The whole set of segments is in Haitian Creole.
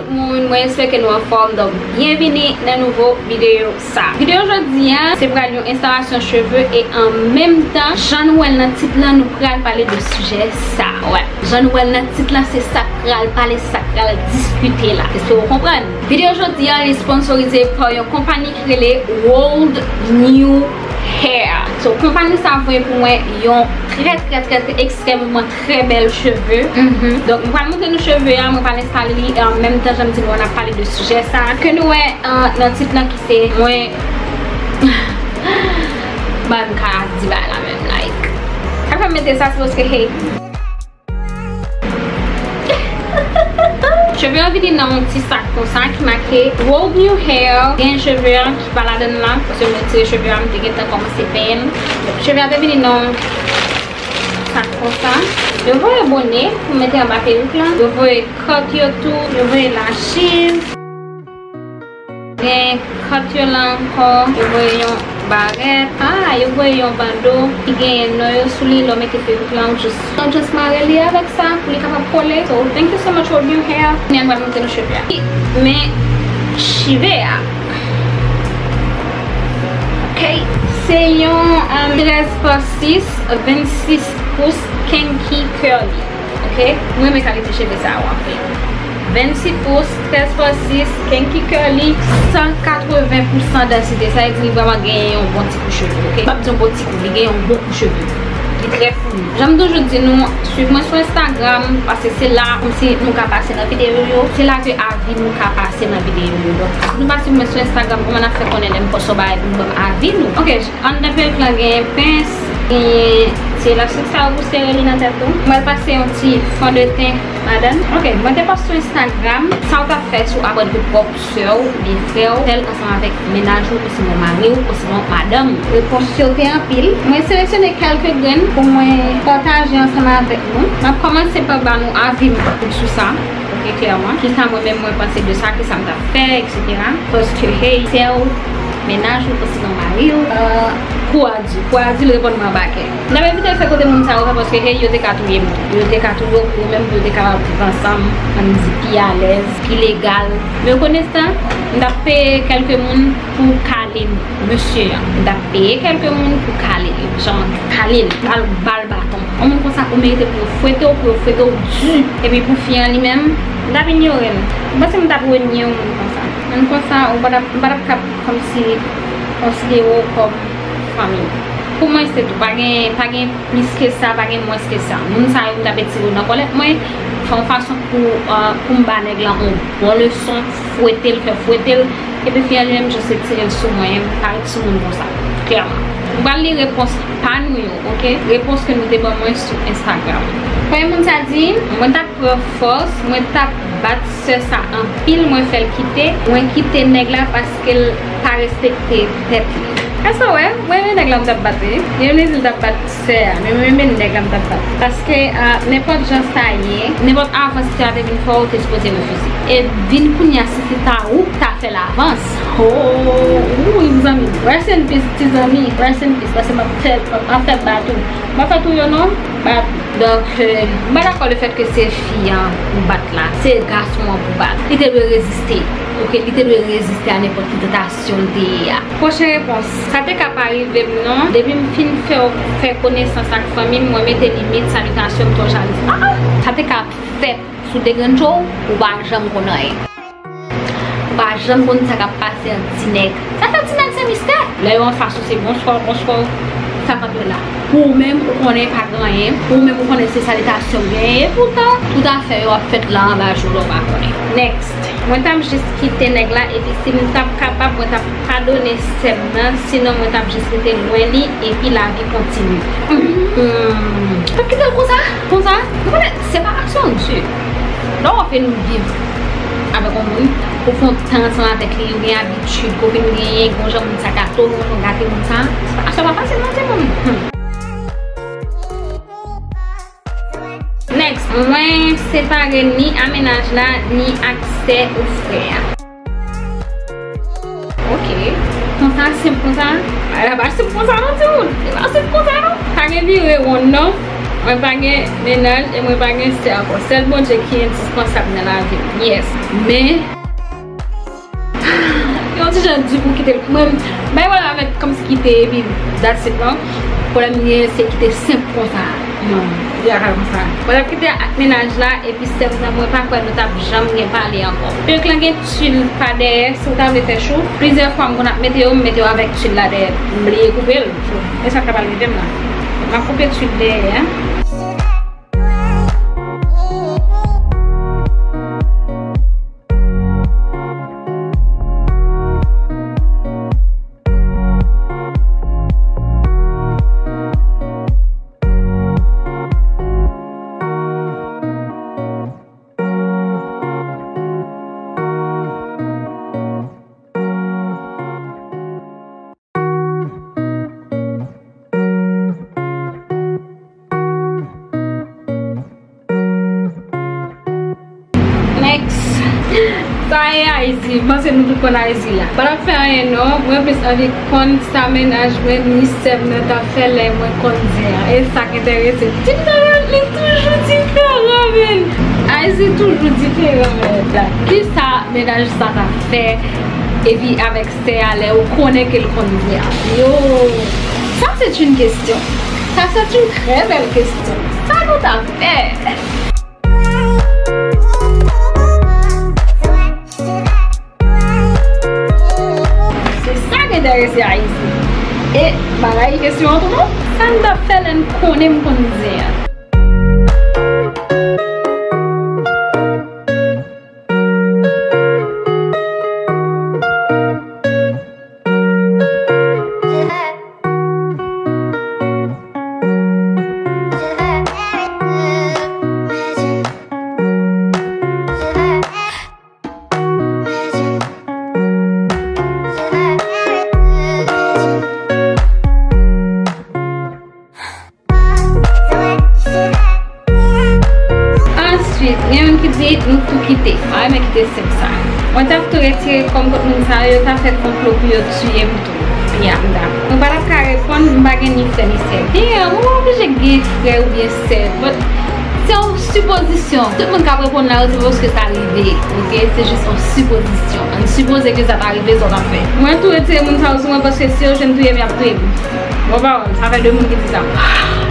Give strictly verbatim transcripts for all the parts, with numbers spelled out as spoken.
Moun, mwen espere ke nou anfòm. Donk, byenvini nan nouvo videyo sa. Videyo jodi a, se pral yon enstalasyon cheve e an menm tan, jan nou wè l nan tit lan, nou pral pale de sijè sa. Wè, jan nou wè l nan tit lan, se sa k pral pale, se sa k pral diskite la. Èske w konprann? Videyo jodi a, li sponsorize pa yon konpayi ki rele World New Hair. So, konpayi sa voye pou mwen yon trè, trè, trè, trè, ekstrèmman trè bèl cheve. Donk, mwen pral montre nou cheve a, mwen pral enstale li, e an menm tan, jan m di nou, n ap pale de sijè sa ke nou wè, e, nan tit lan ki se mwen. Ban m ka di bagay la menm, like. Sa k fè m mete sa, se paske, hey, cheve an vini nan yon ti sak konsa ki make World New Hair. Gen cheve an ki pa ladan l la, paske mwen retire cheve an, m te gentan kòmanse penyen l. Donk, cheve a te vini nan yon sak konsa. Yo voye bone pou mete anba perik lan. Yo voye cut yo tou. Yo voye lachiv. Gen cut yo la ankò, yo voye yon barèt, ah, yo voye yon bando ki genyen non yo sou li, lè w mete perik la, ou just, ou just mare li avèk sa pou li kapab kole. So, thank you so much, World New Hair. Kounye a, m pral montre nou cheve a. Men, cheve a. Ok. Se yon, um, trèz pa sis, vennsis pous, kinky curly. Ok? Mwen renmen kalite cheve sa yo anpil. Vennsis pous, trèz pa sis, kinky curly, san katreven pousan dansite. Sa vle di li vrèman genyen yon bon ti kou cheve, ok? M p ap di yon bon ti kou, li genyen yon bon kou cheve. Li trè founi. Jan m toujou di nou, swiv mwen sou Instagram, paske se la, kòmsi nou ka pase nan videyo yo. Se la ke avi nou ka pase nan videyo yo. Donk, si nou pa swiv mwen sou Instagram, kòman n ap fè konnen lè m pòs yon bagay pou nou ban m avi nou? Ok, anndan perik lan genyen pens, genyen ti elastik sa yo pou sere li nan tèt ou. Mwen pral pase yon ti fondeten ladan. Ok, mwen te pòs sou Instagram, sa w ta fè si w aprann ke pwòp sè w oubyen frè w fè l ansanm avèk mennaj ou, osinon mari w, osinon madanm ou. Repons yo te anpil. Mwen seleksyone kèlke grenn pou mwen pataje ansanm avèk nou. M ap kòmanse pa ba nou avi m sou sa. Ok, klèman. Kisa mwen menm mwen panse de sa, kisa m t ap fè, etsetera. Paske, hey, sè w, mennaj ou, osinon mari w, euh, kou a di, kou a di, l reponn mwen anba kè. M t ap evite l fè kote moun sa yo, paske, hey, yo te ka touye m tou. Yo te ka touye w, pou yo menm, pou yo te kapab viv ansanm, ann di, pi alèz, pi legal. Men w konnen sa, m t ap peye kèlke moun pou kale mesye an. M t ap peye kèlke moun pou kale l, jan kale l, ba l, ba l baton. Yon moun konsa ou merite pou yo fwete w, pou yo fwete w di. Epi pou fi an li menm, m t ap inyore l. M panse m t ap renye yon moun konsa. Moun konsa, ou pa t ap, m pa t ap kab kòmsi konsidere w kòm fanmi. Pou mwen, se tou. Pa gen, pa gen plis ke sa, pa gen mwens ke sa. Moun sa yo, m t ap etire yo nan kòlèt mwen, fè yon fason pou, euh, pou m ba nèg la yon bon leson, fwete l, fè fwete l, epi fi an li menm just retire l sou mwen, parèt sou moun konsa, klèman. M pral li repons pa nou yo, ok? Repons ke nou te ban mwen sou Instagram. Premye moun sa di, mwen t ap pran fòs, mwen t ap bat sè sa anpil, mwen fè l kite, mwen kite nèg la paske l pa respekte tèt li. Èske w wè? Mwen renmen nèg la m t ap bat, wi. Li menm li di l t ap bat sè a, men mwen renmen nèg la m t ap bat. Paske, a, nenpòt jan sa ye, nenpòt avans sè a te vin fè w, ou te sipoze refize. E vin kounye a, si se ta ou k ta fè l avans. Oh, wi, mezanmi. Rest in peace, ti zanmi. Rest in peace. Paske m ap fè, m ap fè bat ou. M ap fè touye w non. Bat ou. Donk, euh, m pa dakò lefèt ke se fi an pou bat la. Se gason an pou bat. Li te dwe reziste. Ok, li te dwe reziste a nenpòt ki tantasyon l te ye a. Pwochen repons. Sa te ka pa rive m non. Depi m fin fè, fè konesans ak fanmi m, mwen mete limit, salitasyon, m twò jalouzi. Ah, ah! Sa te ka fèt sou degrenn cho w, ou pa janm konn anyen. Ou pa janm konn sa k ap pase ant ti nèg. Sa fè ti nèg se mistè. Lè yo anfas ou se bonswa, bonswa, sa k ap la. Pou ou menm, ou konnen pa gen anyen. Pou ou menm, ou konnen se salitasyon w genyen. Epoutan, tout afè yo ap fèt la anba jou lè w pa konnen. Next. Mwen t ap jis kite nèg la, epi si m t ap kapab, mwen t ap padone sè m nan, sinon mwen t ap jis rete lwen li, epi lavi kontinye. Hmm. T ap kite l konsa? Konsa? Ou konnen, separasyon di. Lè w ap vin viv avèk yon moun, ou fè yon tan ansanm avèk li, ou gen abitid, ou vin genyen, gen yon jan moun sa gate w, gen yon jan w gate moun sa, separasyon pa fasil non, timoun. Hmm. Next, mwen separe ni a mennaj la, ni ak sè ou frè a. Ok. Konsa, senp konsa. Bagay la pa senp konsa non, timoun. Li pa senp konsa non. Pa gen vire wonn non. Mwen pa gen mennaj e mwen pa gen sè ankò. Sèl Bondye ki endispansab nan lavi m. Yes. Men, yon ti jan di pou kite l. Mwen, bay wè avèk kòmsi kite epi that's it non. Pwoblèm li se kite senp konsa. Non, li pa ka konsa. Mwen t ap kite ak mennaj la epi sè m nan, mwen pa kwè nou t ap janm gen pale ankò. Pèk lan gen tuil pa dèyè, si w ta vle fè chou, plizyè fwa m konn ap mete yo, m mete yo avèk tuil la dèyè. M bliye koupe l. E sa k ta pral rive m la. M ap koupe tuil dèyè a. Next. Sa e Ayiti. M panse nou tout konn Ayiti la. Pa t ap fè anyen non. Mwen plis anvi konn sa mennaj mwen ni sè m nan t ap fè lè mwen konn zen an. E sa k enterese m. Timoun li toujou diferan, men. Ayiti toujou diferan, men. Kisa mennaj sa t ap fè? Epi avèk sè a lè ou konnen ke l konn zen an. Yo, ça c'est une question. Ça c'est une très belle question. Sa nou ta fè? Se sa k enterese Ayiti. E bagay kesyon an tou non. Sa n t ap fè lè n konnen m konn zen an? Answit, gen youn ki di nou tou kite. Mwen renmen kite senp sa. Mwen t ap tou retire kò m kont moun sa yo, yo ta fè konplo pou yo tiye m tou. Ya, m dakò. Mwen pa t ap ka reponn, m pa gen ni frè ni sè. Damn, ou pa oblije gen frè oubyen sè. But se yon sipozisyon. Tout moun k ap reponn la, yo di paske sa rive. Oke? Se jis yon sipozisyon. Ann sipoze ke sa ta rive, sa w t ap fè? Mwen tou retire moun sa yo sou mwen paske si yo jwenn touye m, y ap touye m. Bon pawòl, sa fè de moun ki di sa.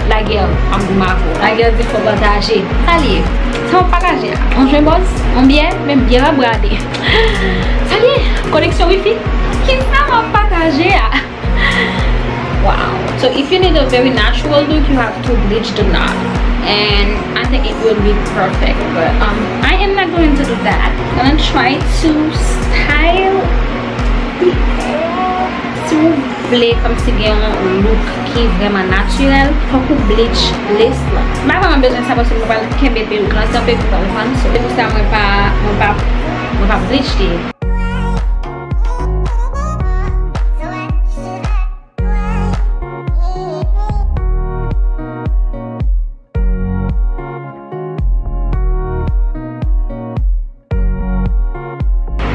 Lagè, m ap goumen avè w. Lagè di fò pataje. Sa l ye? Sa w ap pataje a? Yon jwen bòz? Yon byè? Men byè pa brade. Sa l ye? Koneksyon wifi? Kisa m ap pataje a? Wow. So if you need a very natural look, you have to bleach the knot. And I think it will be perfect. But um, I am not going to do that. I'm gonna try to style the hair. Si w vle kòmsi gen yon look ki vrèman natirèl, fòk ou bleach lace lan. M pa vrèman bezwen sa paske mwen pral kenbe peruk lan, se yon peruk m pral vann, so se pou sa mwen pa, mwen pa, mwen pa bleach li.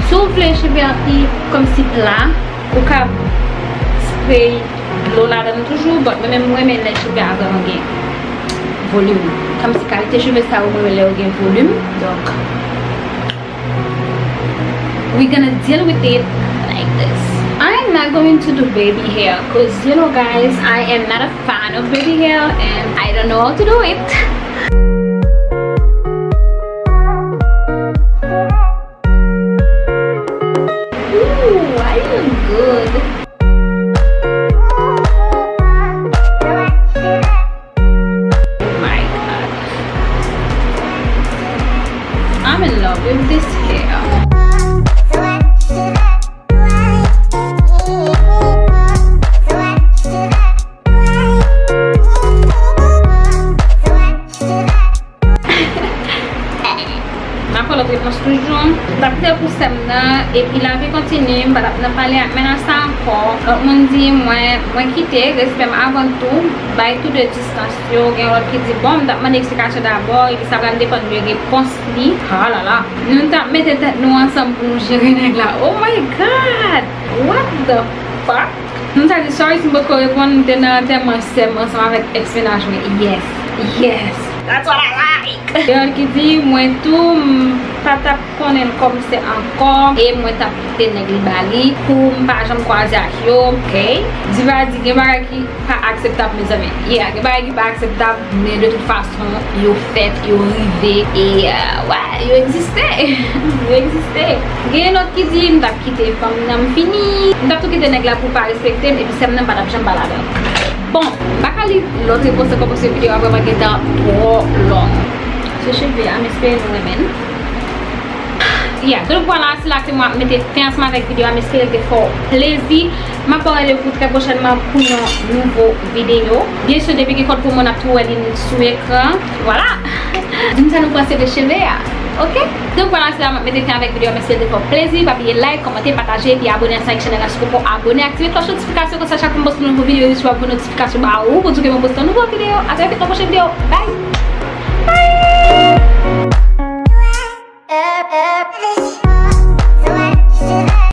Si w vle cheve a pi kòmsi pla, ou ka spray dlo ladan l toujou, but mwen menm, mwen renmen lè cheve a vrèman gen volim. Kòmsi kalite cheve sa yo, mwen renmen lè yo gen volim. Donk, we gonna deal with it like this. I am not going to do baby hair, 'cause, you know, guys, I am not a fan of baby hair, and I don't know how to do it. Ooh, I look good. Oh my God. I'm in love with this hair. M ap pran lòt repons toujou. M t ap kite l pou sè m nan, epi lavi kontinye, m pa t ap nan pale ak mennaj sa ankò. Lòt moun di mwen, mwen kite, respè m avan tou, bay tou de distans yo. Gen lòt ki di, bon, m t ap mande eksplikasyon dabò, epi sa pral depann de repons li. Ah la la. Nou t ap mete tèt nou ansanm pou nou jere nèg la. Oh my God! What the fuck? M ta di, sorry si m potko reponn, m te nan antèman sè m ansanm avèk ex mennaj mwen. Yes. Yes, that's what I like. Gen lòt ki di, mwen tou, m pa t ap konnen l kòm sè ankò, e mwen t ap kite nèg li ba li, pou m pa janm kwaze ak yo, ok? Diva di, gen bagay ki pa akseptab, mezanmi. Yeah, gen bagay ki pa akseptab, men de tout fason, yo fèt, yo rive, e, euh, wè, yo egziste. Yo egziste. Gen lòt ki di, m t ap kite fanm nan, m fini. M t ap tou kite nèg la pou pa respekte m, epi sè m nan pa t ap janm ba ladan l. Bon, m pa ka li lòt repons ankò paske videyo a vrèman gentan twò long. Se cheve a, m espere nou renmen l. Yeah, donk vwala, se la ke mwen ap mete fen ansanm avèk videyo a, m espere l te fè w plezi. M ap ba w randevou trè pwochènman pou yon nouvo videyo. Byen si, depi gen kòd pou mwen, n ap tou wè li sou ekran. Vwala! Di m sa nou panse de cheve a, ok? Donk vwala, se la m ap mete fen avèk videyo a, m espere l te fè w plezi. Pa bliye like, kòmante, pataje, epi abone ansanm avèk chanèl la si w poko abone. Aktive klòch notifikasyon, konsa chak fwa m poste yon nouvo videyo, YouTube ap voye notifikasyon ba ou pou di w ke mwen poste yon nouvo videyo. A trè vit nan pwochen videyo. Bye! Bye!